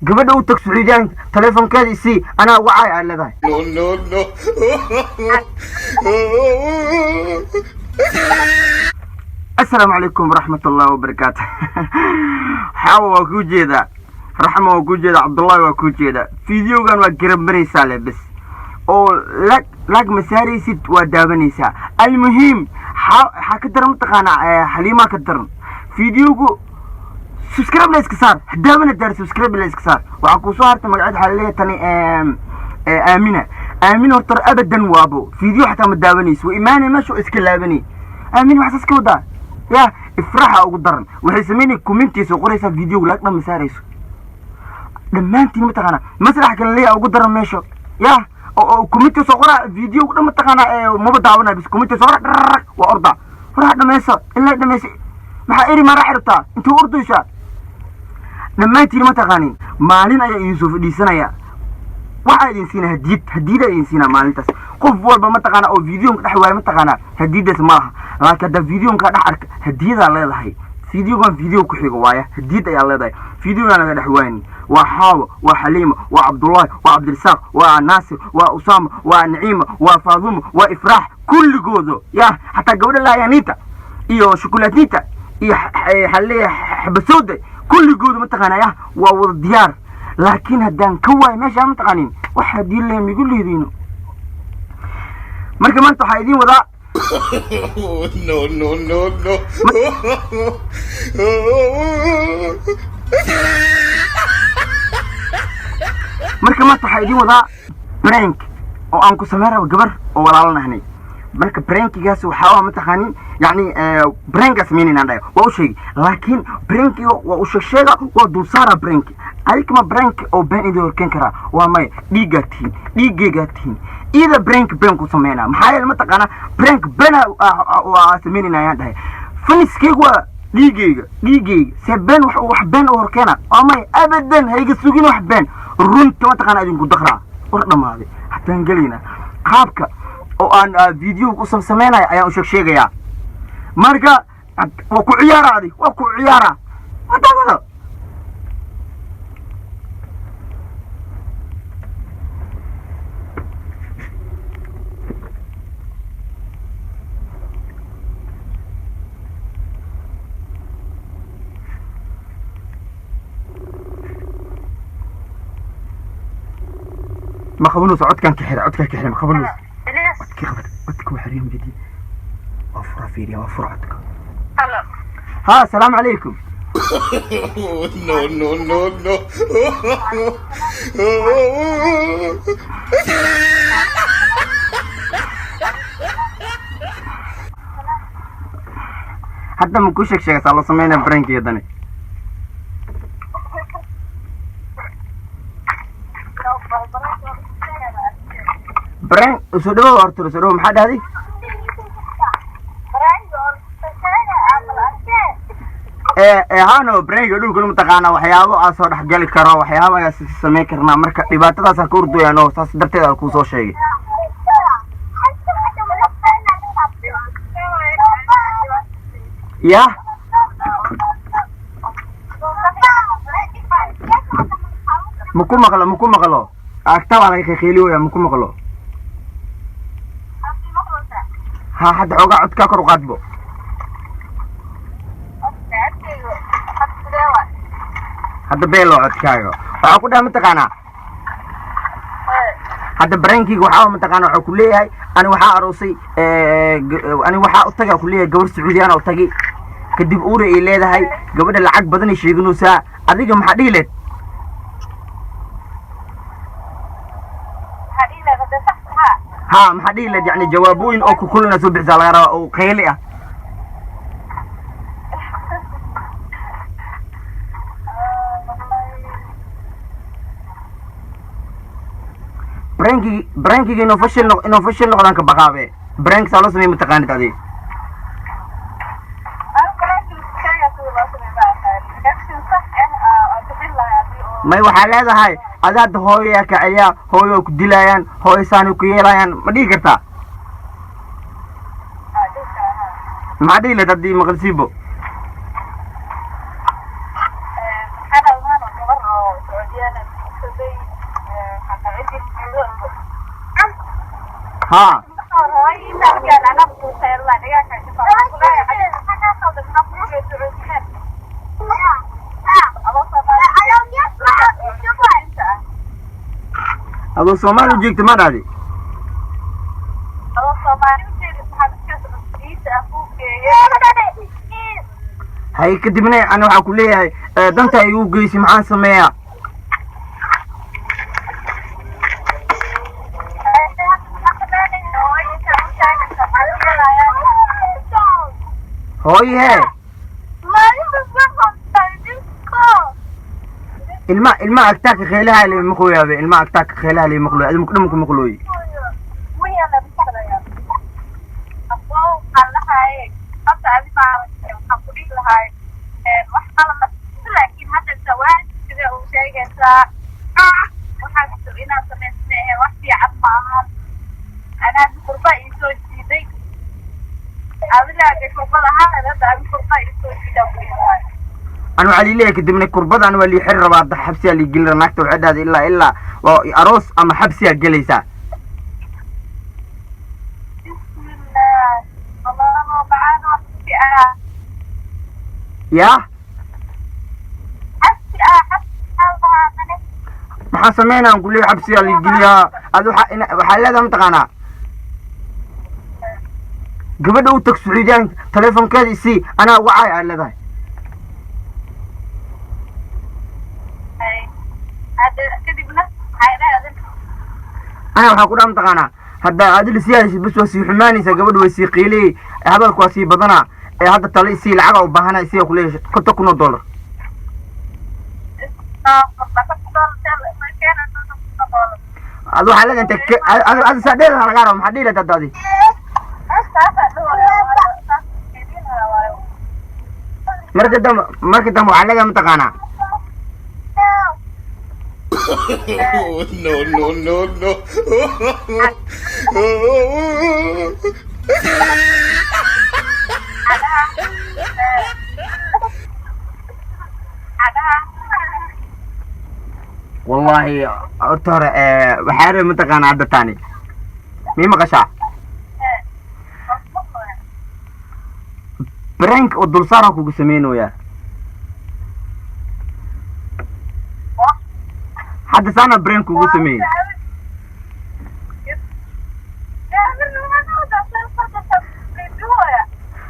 Gabadha u tag Sacuudiyaanka, telefonkeeda isii, anaa wacay aa leedahay. No, no, no. Asalaamu calaykum waraxmat ullahi wabarakaatu. Xaawa waa kuu jeedaa, Raxma waa kuu jeedaa, Cabdullahi waa kuu jeedaa. Videogan waa garab maraysaa le bes oo lag lag ma saaraysid, waa daawanaysaa. Almuhiim, xaa ka daran mataqaanaa? Xaliimaa ka daran. Videogu subscribe la iska saar, daawana daar, subscribe la iska saar. Waxaa kuu soo hartay magaceed, waxaa laleeyahay tani Aamina. Aamina horta abadan waabo video xataa ma daawanayso, waa imaanay meesha oo iska laabanay. Aamin, waxaas iska wadaa ya. Ifraxa ugu daran, waxay samaynay commentiisa oo qoraysaa, videoga laag dhan ma saarayso. Dhammaantiin mataqaanaa masrax kale leeyahay ugu daran meesha ya, oo commentiisa soo qoraa, videoga dhan mataqaanaa maba daawanaya, bis commentiisa soo qora, dhararag waa orda. Horaa dhamaysa ilaa dhamaysa, maxaa eri maraa xirtaa intuu ordaysaa? Dhammaantiin mataqaanin maalin ayaa idin soo fadhiisanaya, waxaa idin siinaa hadiyad, hadiyadaa idin siinaa maalintaas. Qof walba mataqaana oo videonka dhex waaya mataqaanaa hadiyadaas ma laha, laakiin haddaa videonka dhex arka hadiyadaa leedahay. Videogan video ku xigo waaya, hadiyad ayaa leedahay. Videogan laga dhex waayni waa Xaawa, waa Xaliima, waa Cabdullaahi, waa Cabdirasaaq, waa Naasir, waa Usaama, waa Naciima, waa Faadumo, waa Ifraax, kulligoodo ya, xataa gabadha laayaniinta iyo shukulaatiinta iyo xaleeya xabasooda, kulligooda mataqaana ya waa wada diyaar. Laakiin haddaan ka waayo meeshaan mataqaanin wax haddii leem igu liidayno. Marka maanta waxaa idiin wadaa No, no, no, no. Marka maanta waxaa idiin wadaa prank oo aan ku sameyn rabo gabar oo walaalanahnay. Marka prankigaas waxaa mataqaanin yani prankaa sameynayna dhahay, waa u sheegay, laakiin prankiga waa u sheeg sheega, waa dulsaara prank. Adikama prank oo been idin horkeen karaa waa maya. Dhiiggaa tihiin, dhiiggaygaa tihiin. Ida prank been ku sameynaa, maxaa yeele mataqaana prank been waa sameynayna ayaan dhahay. Faniskeyga waa dhiigayga, dhiigayga see been wax been u horkeena waa maya, abadan hayga sugin wax been. Runta mataqaana idinku daqraa. War dhamaaday, hataan gelayna qaabka oo aan video u samsameynaya ayaan u sheeg sheegayaa. Marka waa ku ciyaara, adig waa ku ciyaara wadaawada. Ma qabanayso codkan ka xira, codkan ka xira, ma qabanayso codkii qaban, codka waa xiriyo jadid, waa fura, fiiriya, waa fura codka. Ha, asalaamu calaykum. No, no, no, no. Hadda ma ku sheeg sheegaysaa loo sameynaya prankiga dani? Prank usoo dhawow, horta usoo dhawow. Maxaa dhahday? Hano prankiga dhulkuna mataqaanaa waxyaabo aa soo dhexgali karo, waxyaabo ayaa sameyn karnaa. Marka dhibaatadaasaan ka ordooyaano, saas darteed aa kuu soo sheegay. Ya, maku maqlo, maku maqlo, agta waa laga qeyqeyli waya, maku maqlo. Ha, hadda xoogaa codkaa kor u qaadbo. Hadda beelo codkaaga. Waxaa ku dhaha mataqaanaa hadda prankiga waxaa mataqaana waxaa ku leeyahay ani waxaa aroosay, ani waxaa u taga ku leeyahay gabar Sacuudiyaan u tagay, kadib uura ay leedahay gabadha, lacag badan ay sheeganaysaa. Adiga maxaa dhihi leed? Ha, maxaa dhihi leed? Yani jawaabooyin oo kukulina soo bixisaa laga rabaa oo qayli ah. Prankigi, prankiga inuu fashil noq inuu fashil noqdaan ka baqaabe. Prank saa loo sameey mataqaanid adiga? May, waxaa leedahay adi hadda hooyayaa ka celiyaa, hooyo ku dilayaan, hooyo saani ku yeelayaan, ma dhihi kartaa? Maxaa dhihi lahayd haddii maqalsiibo? Haa. Adoo Soomaali u jeegta ma dhahdi? Hay, kadibna ana waxaa ku leeyahay danta igu geysi, maxaan sameeyaa? Hooye hee, ilma agtaaka kheylaha le maqlooyaabe, ilma agtaaka kheylaha le maqlooy, adi mukdhama ku maqlooyi. Anu waxaa lii leeyahay kadibna kurbadan waa lii xiri rabaa, hadda xabsiyaa lii gelin rabaa. Naagta waxay dhahday ilaa waa aroos ama xabsiyaa gelaysaa. Yaa, maxaa sameynaa? Ku leeyahay xabsiyaa lii geliyaa. Ad waxaa leedahay, mataqaanaa, gabadha u tag Sacuudiyaanka, telefonkeeda isii, anaa wacay aa leedahay. Ana waxaa ku dhaha, mataqaanaa, hadda adila sii haysid bas waa sii xumaanaysaa, gabadha way sii qiiliyey, hadalku waa sii badanaa. Ee hadda tale isii, lacaga u baahana isii, kuleeyahay $50,000. Ad waxaa leedahay inta ad saa dheer lagaa raba, maxaa dhihi lahayd hadda adi? Marka dambe waxaa leedahay, mataqaanaa. No, no, no, no. Wallahi horta hore waxaa rabay, mataqaanaa, hadda taani mii maqashaa prank oo dulsaara kugu sameynooyaa. Hadda saana prank kugu sameeyey.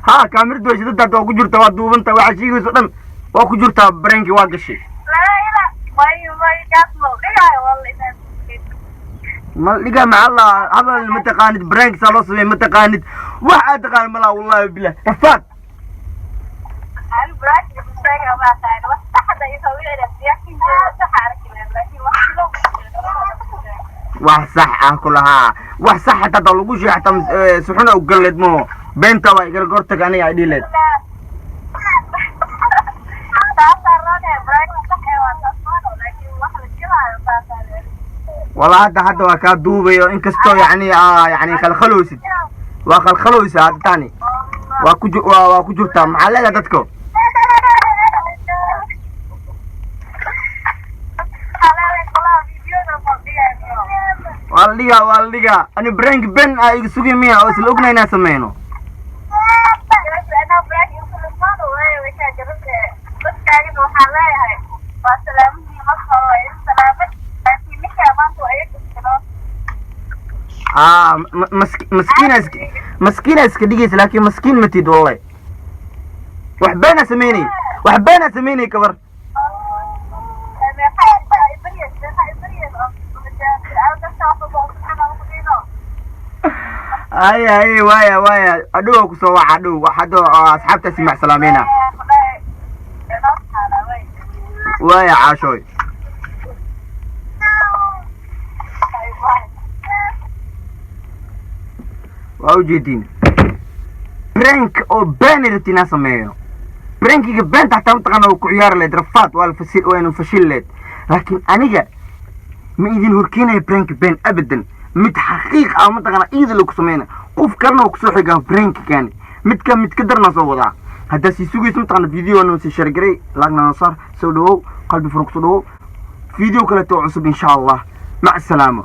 Ha, kaamiradu way shidada, hadda waa ku jirtaa, waa duubanta, waxaa sheegayso dhan waa ku jirtaa, pranki waa gashay. Ma dhiga maxaa la hadal, ma taqaanid prank saa loo sameey, ma taqaanid wax aad taqaanid malaa, wallahi bilah rafaad. Wax sax ah kulahaa, wax sax xataa hadaa lagu sheegay xataa suxuna u galleed maho, beenta waa igala gortag aniga ay dhihi leed. Wala hadda waa kaa duubayo, inkastoo yani yani khalkhalowsid, waa khalkhalowsa hadda tani waa ku waa ku jirtaa. Maxaa leedahay dadka? Waa la dhigaa, waa la dhigaa. Ani prank ben aa iga sugay miya oo isla ogna inaan sameyno? Aa maskiina iska maskiina iska dhigaysa, laakiin maskiin matid wallahi. Wax beena sameynay, wax beena sameynay kabar. Ay ay, waaya waaya, adhow kusoo waca, adhow hadda asxaabtaasi macsalaameyna. Waaya caashooy, waa ujeediin prank oo been rabti inaan sameeyo, prankiga beenta xataa mataqaana waa ku ciyaari leed rafaad, waa la fasil, waynu fashil leed, laakiin aniga ma idin horkeenayo prank been abadan, mid xaqiiq ah mataqaana iyada lagu sameyna, qof kalena waa kusoo xigaa prankigani, midka mid ka darna soo wadaa. Haddaa sii sugayso, mataqaana, video noo sii share garay, laagna noo saar, soo dhawow, qalbi furan kusoo dhawow video kaleeto oo cusub insha Allah. Mac salaamo.